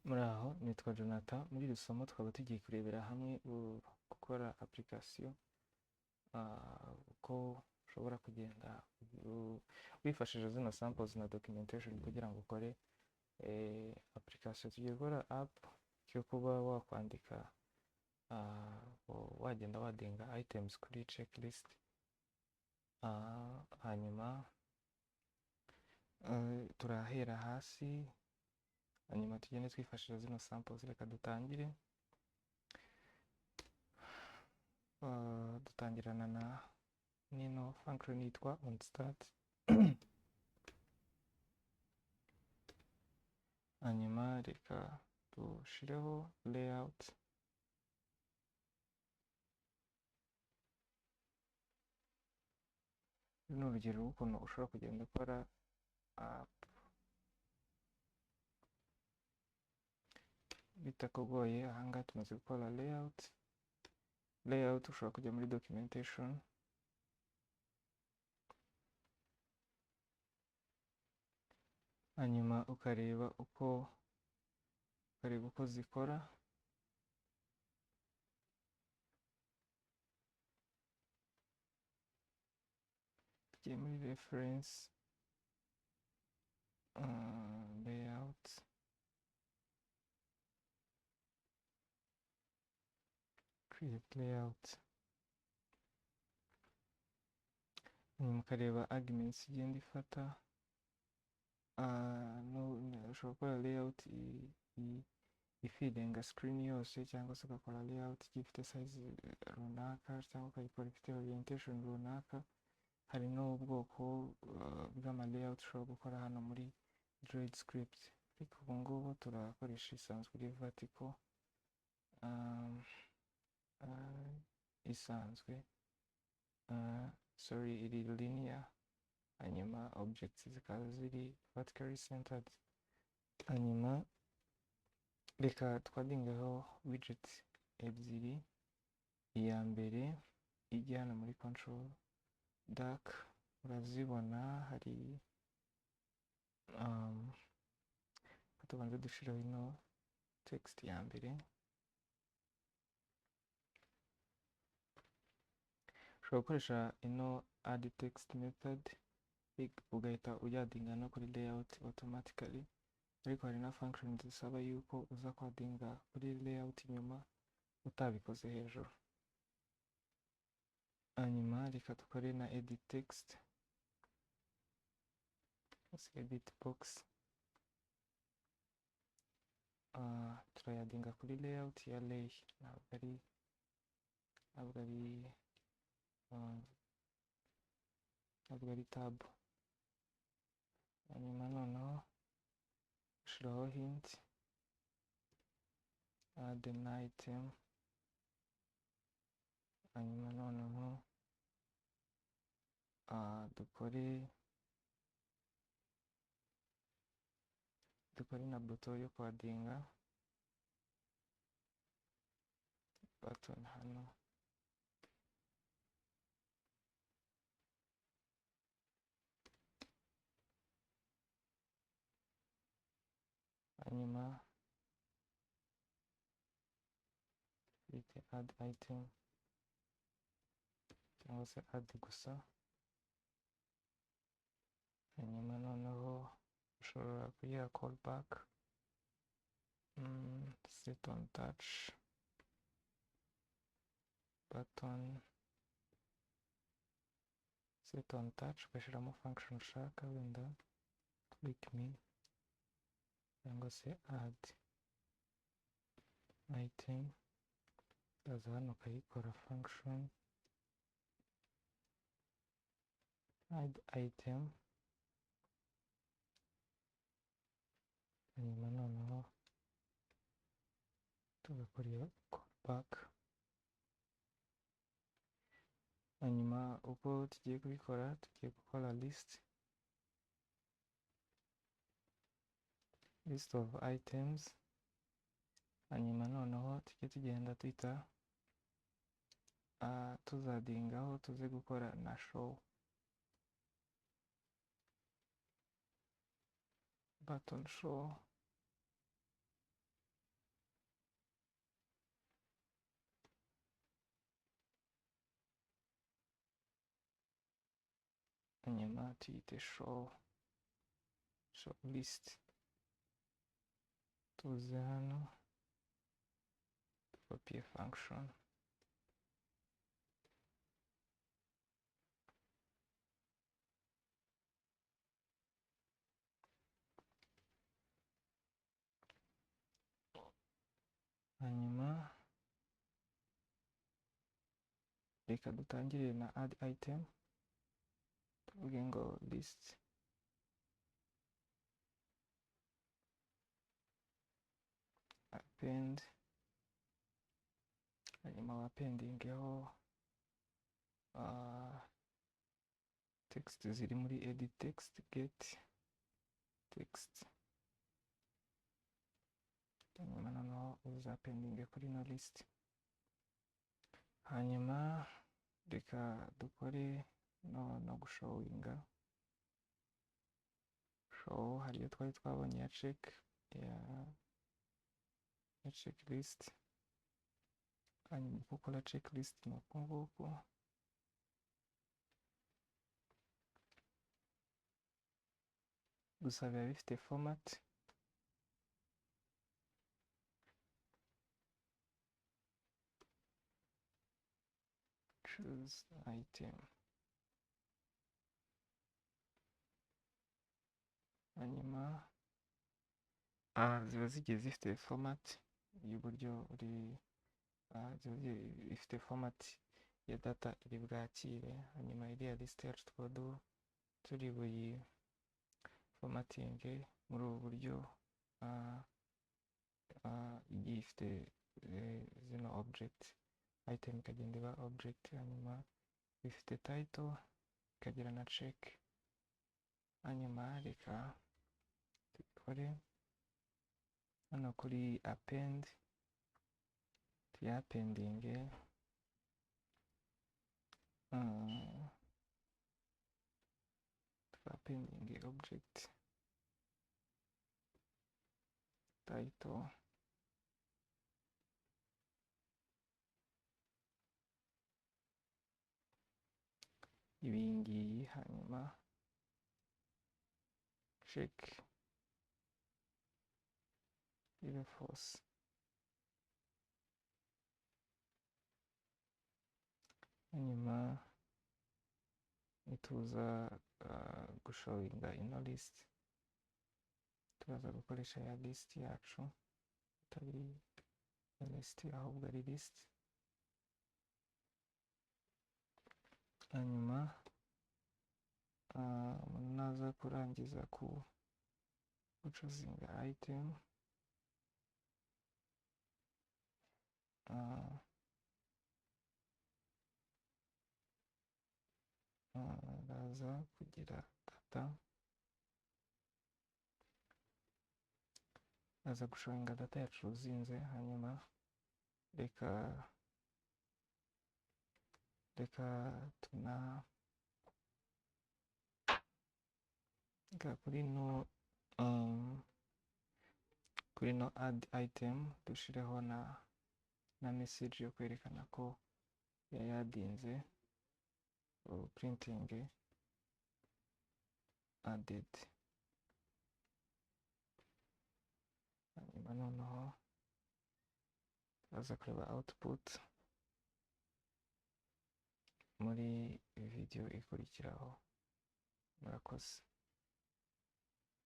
Muraho, nitwa Jonathan. Muri iri somo twaba tugiye kurebera hamwe gukora application, uko ushobora kugenda wifashishije zino samples na documentation kugira ngo ukore application. Tugiye gukora app yo kuba wakwandika, wagenda wadinga items kuri checklist, hanyuma turahera hasi, hanyuma tugende twifashisha zino samples. Reka dutangire. Dutangirana na nino function yitwa onStart, hanyuma reka dushireho layout. Uru ni urugero rw'ukuntu ushobora kugenda ukora app bitakugoye. Ahangaha tumaze gukora layout. Layout ushobora kujya muri documentation, hanyuma ukareba uko zikora. Tugiye muri reference, layout, create layout, hanyuma ukareba arguments igenda ifata. No, ushobora gukora layout ifiringa screen yose, cyangwa se ugakora layout igiye ifite size runaka, cyangwa ukayikora ifite orientation runaka. Hari n'ubwoko bw'ama layout ushobora gukora hano muri Droid script, ariko ubu ngubu turakoresha isanzwe iri vertical, isanzwe, sorry, iri linear, hanyuma objects zikaba ziri vertically centered. Hanyuma reka twadingeho widget ebyiri. Iya mbere ijya hano muri control dark, urazibona hari, tubanze dushiraho ino text ya mbere. Ushobora gukoresha ino add text method ugahita uyadinga no kuri layout automatically, ariko hari na function zisaba yuko uza kwadinga kuri layout nyuma utabikoze hejuru. Hanyuma reka dukore na edit text, edit box, turayadinga kuri layout ya lay, ntabwo ari tab. Hanyuma noneho ushiraho hint add an item, hanyuma noneho dukore na buto yo kwadinga button hano. Hanyuma bite add item cyangwa se add gusa. Hanyuma noneho ushobora kuyiha callback, set on touch button, set on touch ugashyiramo function ushaka, wenda click me cyangwa se add item, ukaza hano ukayikora function add item, hanyuma noneho tugakora iyo callback. Hanyuma uko tugiye kubikora, tugiye gukora list of items, hanyuma noneho tujye tugenda twita, tuzadingaho tuze gukora na show button show. Hanyuma tuyite show list. Tuze hano dukopiye function. Hanyuma reka dutangire na add item, tuvuge ngo list append, hanyuma appendingeho text ziri muri edit text, get text, hanyuma noneho uzapendinge kuri no list. Hanyuma reka dukore no gushowinga show. Hari iyo twari twabonye ya check ya checklist. Hanyuma gukora checklist ni uku nguku. Gusa biba bifite format. Choose item. Hanyuma ziba zigiye zifite format y'uburyo uri, ziba ifite format ya data iri bwakire. Hanyuma iriya list yacu tukaba turi buyi formatinge muri ubu buryo, igiye ifite zino object, item ikagenda iba object, hanyuma ifite title ikagira na check. Hanyuma reka tubikore hano kuri append, tuyapendinge twapendinge object title, ibingiyi, hanyuma check ibe false. Hanyuma nituza gushowinga ino list, turaza gukoresha ya list yacu, atari list ahubwo ari list. Hanyuma umuntu naza kurangiza ku gucuzinga item, araza kugira data, aza gushowinga data yacu uzinze. Hanyuma reka tuna kuri no kuri no add item dushireho na message yo kwerekana ko yayadinze, printing added. Hanyuma noneho aza kureba output muri video ikurikiraho. Murakoze.